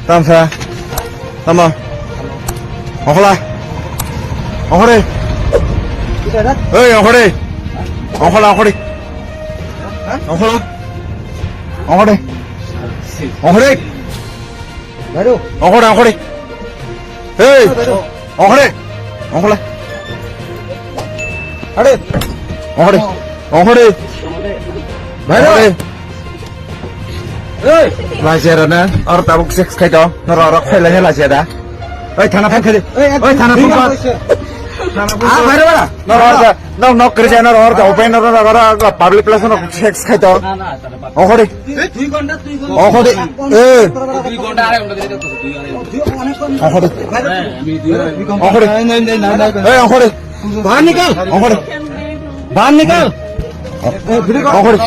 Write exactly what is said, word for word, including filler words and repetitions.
Tamsa. Tama. Ongkhola. Ongkhore. Oi, ongkhore. Ongkhola, ongkhore. Ongkhola. Ongkhore. Ongkhore. Ongkhore, ongkhore. Hey. Ongkhore. Ongkhola. Ongkhore. Ongkhore. Ongkhore. Lachiarana, or tabuk sex khaito, noro oro khailai he lachiada. Oi, thana phone khaidi. Oi, thana phone khaidi. Thana phone khaidi. Ah, bhai, bhai. Noro oro, noro nok kiri jai, noro oro open, noro oro public place, noro sex khaito. Ongkhore. Ongkhore. Eh. Ongkhore. Ongkhore. Bahar nikal. Ongkhore. Bahar nikal. Ongkhore.